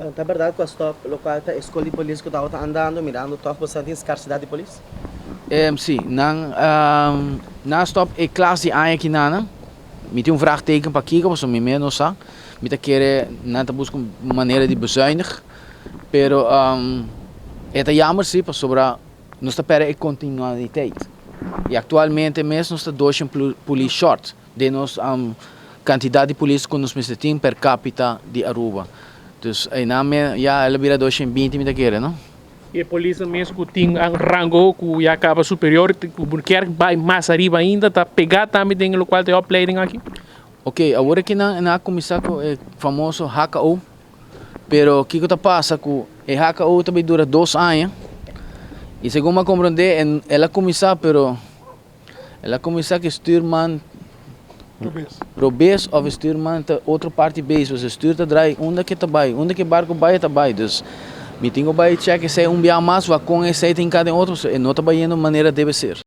Ta berdad cu a stop locual ta e scol di polis cu tabata andando mirando toch boso tin scarsidad di polis? Si, nan nan a stop e klas di aña aki nan. Mi tin un vraagteken pakico, pasobra mi mes no sa. Mi ta kere nan ta busca un manera di bezuinig, pero e ta jammer si, pasobra nos ta perde e continualiteit. Y actualmente mes nos ta 200 polis short di nos cantidad di polis cu nos mester tin per capita di Aruba. Dus ey me, ya el a bira 220, mi ta kere, no? E polis mes cu tin un rango cu ya caba superior, cu kier bay mas ariba ainda, ta pega tambe den locual ta opleiding aki? Ok, awor cu nan a cuminsa cu e famoso HKO, pero kico ta pasa cu e HKO tambe dura 2 aña, y segun mi a comprende, el a cuminsa, pero el a cuminsa cu stuurman robes of stuurman ta otro parti bes, dus stuur ta draai unda cu ta bay, unda cu barco bay ta bay. Dus mi tin cu bay check esey un biaha mas, con esey tin cada otro, e no ta bayendo manera debe ser.